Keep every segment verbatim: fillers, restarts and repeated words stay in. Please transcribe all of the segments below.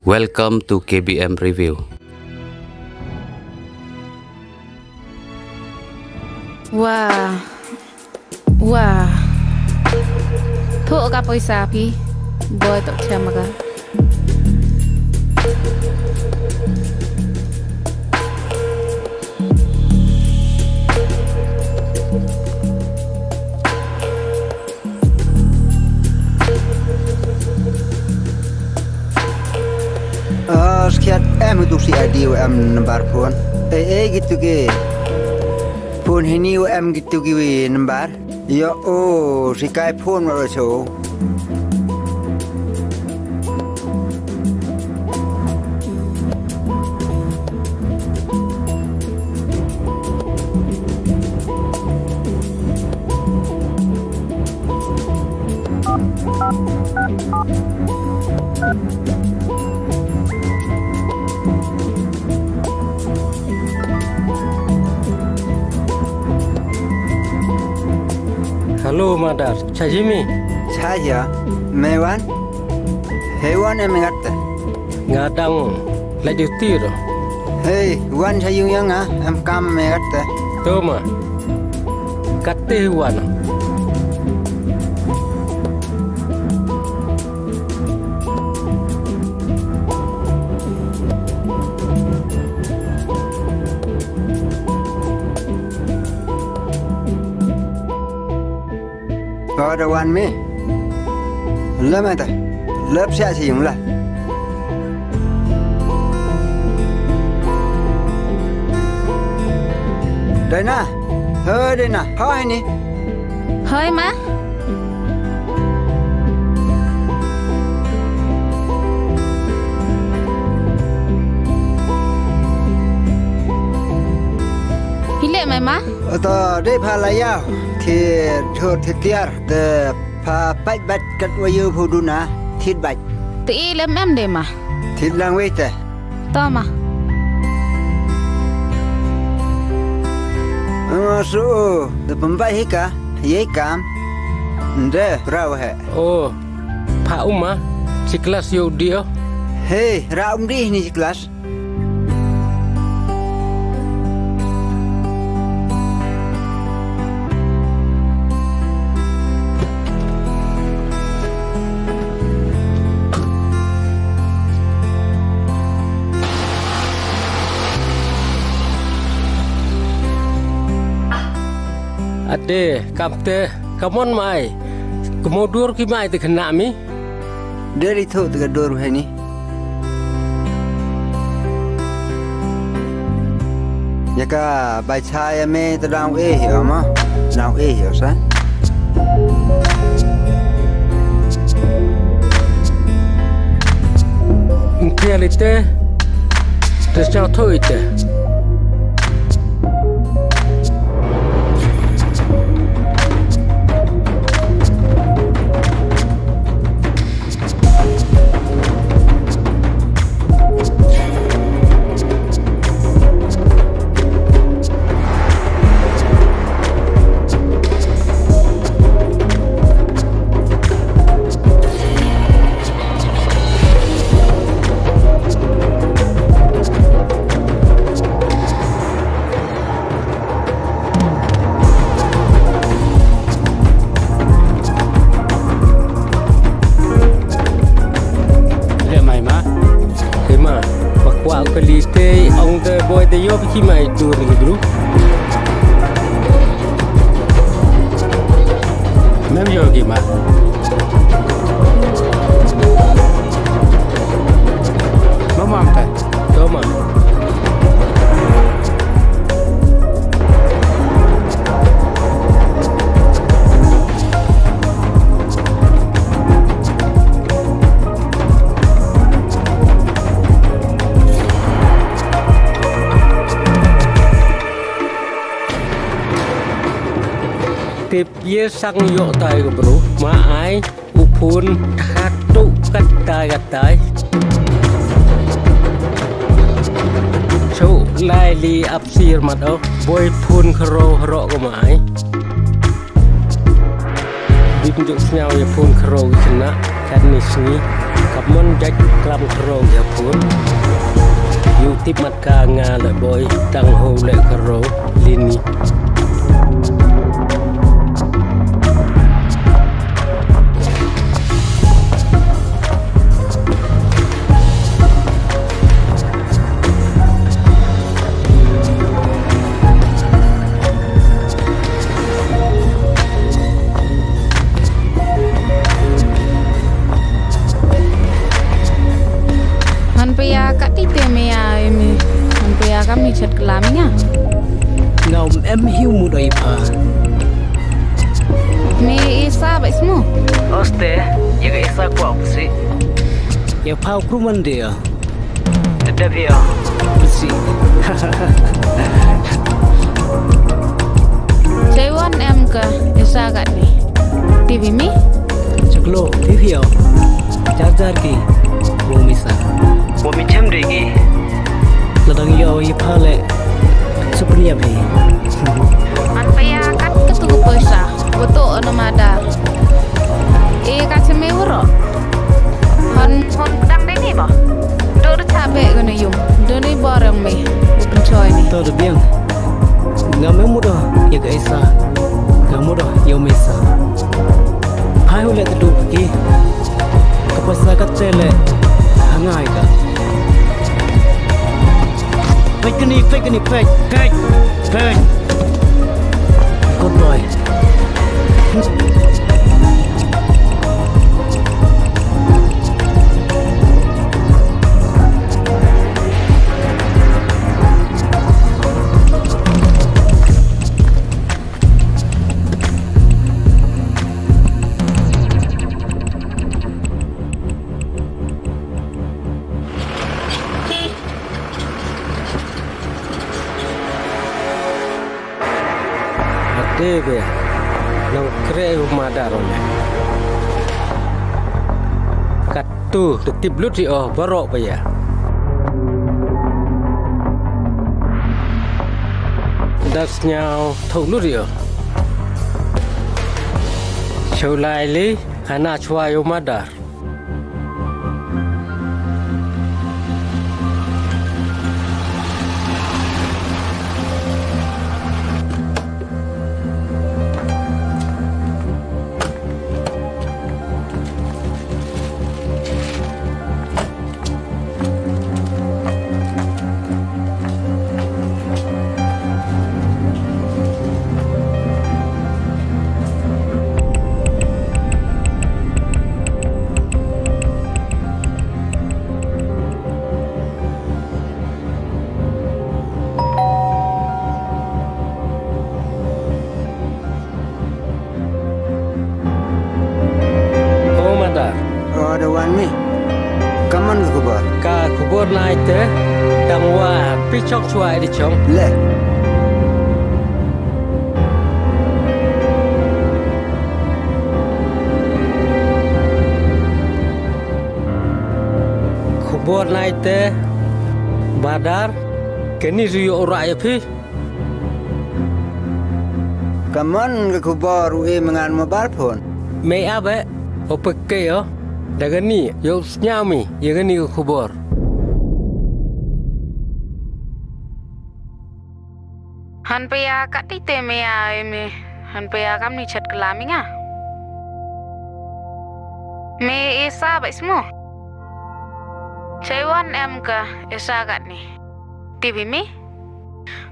Welcome to K B M Review. Wah. Wah. Thok ka poisa phi. Boi to thiam ka. Ah, skhiat em tu si I D wa em number phone. Eh, eh, gitu ki. Phone hini wa em gitu ki wi number. Yo, oh, si kai phone wa so. Hello, mother. Cha Jimmy. Cha ya. Me wan? Hei wan em ngat te. Nga dang la duty ro. Hei, wan cha yung yang ah, em kam me ngat te. To ma. Kat te wan. Ba da wan me. La ma ta. Lep sia si yung la. Dai na. Hoi, dai na. Hoi ni. Hoi, ma. Hi le mai, ma. Ata, dei pha la ya. Thi, thur, thi tiar. Te pha pait bat kat wa yu phu duna. Thit bat. Te i lem em de, ma. Thit lang wei te. To ma. Nga su, da pynbait hi ka, ye kam. Nde, brau he. Oh, pha uma, chi klas yo dio. Hey, ra um di ni chi klas. Ade, kam te, kamon mai. Kamo dur ki mai te kena mi. Deri thok te ka dur he ni. Ya ka bai cha ya me te dang e hi ma. Dang e hi sa. Ntia li te, te chao thoi te. Le mai ma. Ke ma. Pakwa ka li te ong te boi te yo ki mai tur ni bru. Mem yo ki ma. Mamam te. Toma. Tip ye sang yoh tai ko bro. Ma ai. U phone thatu katai katai. Chu lai li ap sir mat o. Boi phone kharo haro ko ma ai. Bit juk sñiaw ya phone kharo ki sna. Kat ni sngi. Kamon jait klam khroo ya phone. Yu tip mat ka nga le boy, tang ho le khroo, lini. Han paya kat ti te me ya, em, han paya kam ni chat klam nga. Nga um em hi u mut o i pha. Me Esa ba ismu? Oste, ya ka Esa ko apa sih? Ya pha u kru man dia. Tetap ya. Besi. Chaiwan em ka Esa kat ni. T V mi? Chaklo, T V ya. Jar jar ki. Wo mi sa. Wo mi chem de ki. Ladang ya i pha le. Supnia bi. Han paya kat ka tu ka poisa. Wo to na mada. E ka cheme wuro. Hon, hon dang dei ni ba. Do do chabe gana yung. Do ni borang me. Bukan choi ni. To do biang. Nga me mudo ya ka Esa. Nga mudo ya me Esa. Hai hule tu ki. Ka poisa ka tele. Hangai ka. Pek ni, pek ni, pek, pek, pek. Good boy. Ate be, nang kre u mada ro ne. Katu, te tip lut i o, barok ba ya. Das nyau, thok lut i o. Chau lai li, ana chwa u mada. O mada. O da wan mi. Kaman ka khubor? Ka khubor nai te, dang wa pi chong chwa di chong. Le. Khubor nai te, Badar, kani ri yo ra ya phi. Kaman ka khubor u e mengan mobile phone? Me abe, o peke yo. Da kani, yo snyami, ya kani ka khubor. Han paya kat ti te me ya, e me. Han paya kam ni chat klam nga. Me Esa ba ismu? Chaiwan em ka Esa kat ni. T V mi?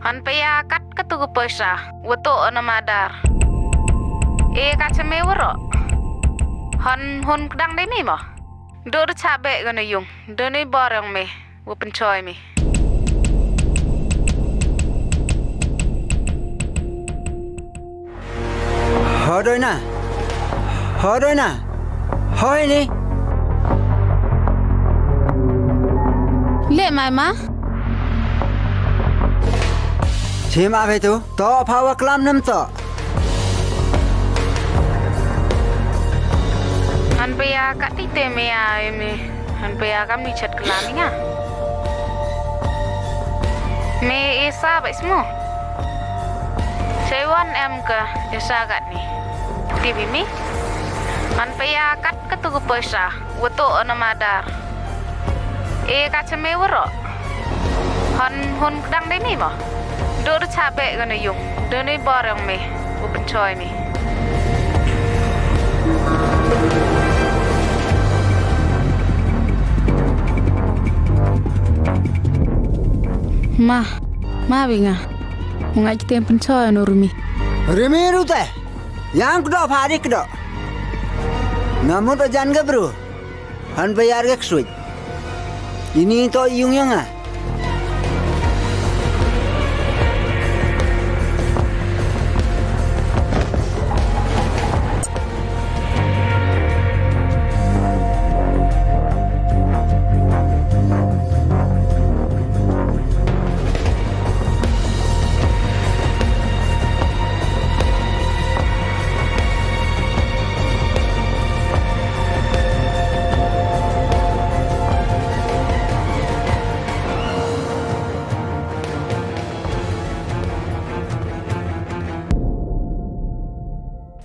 Han paya kat ka tu ka poisa, wa to na mada. E ka cheme wuro. Han hun kdang dei mi mo. Do do chabe gana yung, do ni borang me, wa pynchoi mi. Hodoi na. Hodoi na. Hoi ni. Le mai ma. Chim a phi tu. To pha wa klam nam to. Han paya kat ti te me ya, e me. Han paya kam ni chat klam nga. Me Esa ba ismu? Chaiwan em ka Esa kat ni. T V mi? Han paya kat katu ka poisa wa toh na madar. E ka cha me waroh. Han hun kdang de mi mo. Dur cha be ka na yung. Duni bor yong me. U pynchoi mi. Ma, ma wi nga. Nga jiteng pynchoi no Rumi. Rumi ru te. Yang kdo pha ri kdo. Namut ajan ga bru. Han bayar ga ksuj. Ini to yung yang ah.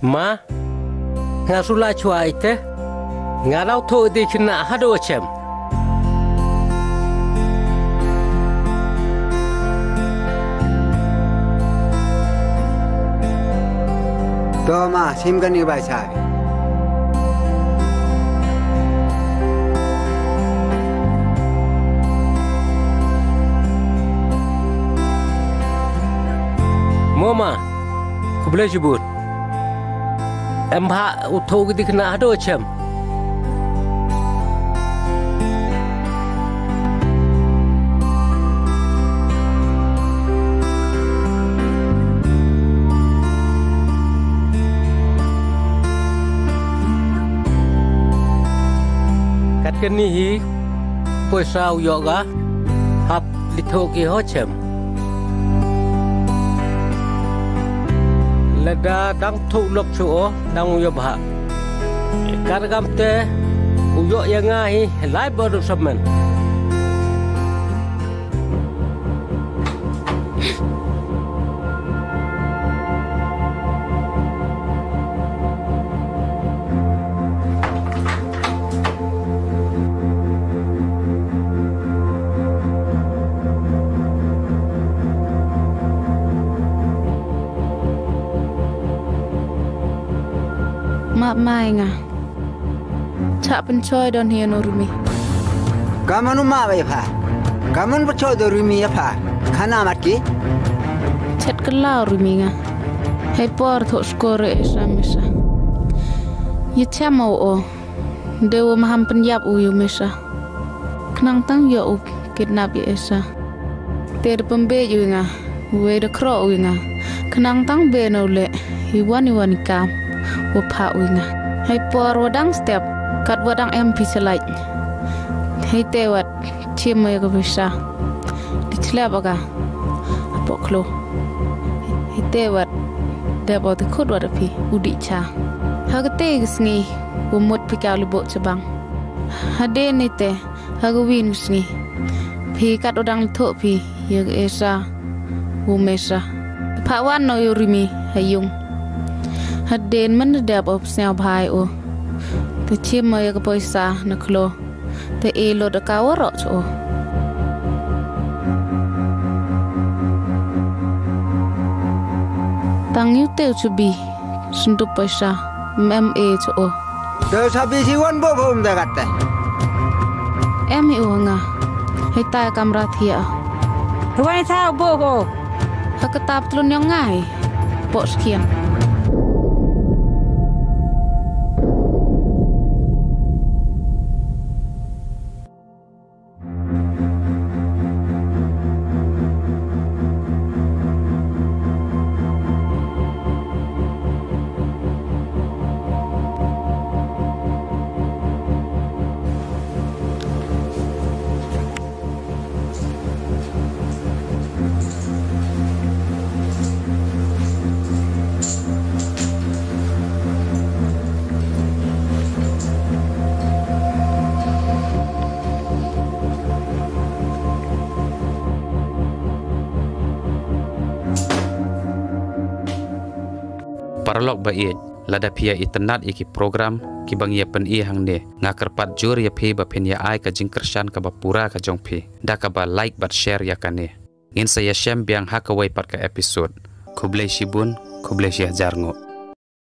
Ma, nga sula chwa ite, nga daw thoh di khynnah hadooh chem. To ma, sim kani bai chai. Mo ma, khublei chibun. Em bha u thoh ki di khynnah hadooh chem. Kat kani hi poisa u yoh ka. Hap li thoh ki ho chem. Lada dang thoh lok chu o, dang u yoh bha. Kar kam te, u yoh ya nga hi, lai ba du samen. Map mai nga. Chah pynchoi don hi o Rumi. Ka manu ma ba ya pha. Ka man pynchoi do Rumi ya pha. Khana mat ki. Chet ka lao Rumi nga. Hei por thoh skor e sa mesa. Ye chamo o. De wa maham pynyap u yu mesa. Khnang tang yoh u kidnap ya esa. Te da pynbeit u nga. Wei da khroh u nga. Khnang tang be no le. Iwan iwan i kam. Wa pha u nga. Hei por wa dang step. Kat wa dang em phi chalait. Hei te wat. Chim ya ka pisa. Di chlep ka. Apo klo. Hei te wat. Dep o te khut wat phi. U di cha. Ha ka te ka sngi. Wa mut phi ka li bo chabang. Hadien ni te. Ha ka win ka sngi. Phi kat u dang thoh phi. Ya ka esa. U mesa. Pha wan no u Rumi. Ha yung. Hadien man da dep o sñiaw bhai o. Te chim o ya ka poisa na klo. Te e lo da ka waroh cho. Tang yu te u chubi. Sundup poisa. Mem e cho. Te sabi si wan bo bo um da kat te. Em hi u nga. Hei tai kamra thia. Wan i tha bo bo. Ha ka tap tlun yong ngai. Pok skiang. Paralok ba ïeit, Lada phi ya itynnad ya ki program ki ba ngi ya pyni hangne, nga kyrpad jur ya phi ba phin ya ai ka jingkyrshan kaba pura ka jong phi da kaba like bad share ya kane. Ngin sa ya shem biang ha kawei pat ka episode. Khublei shibun, khublei shihajar nguh.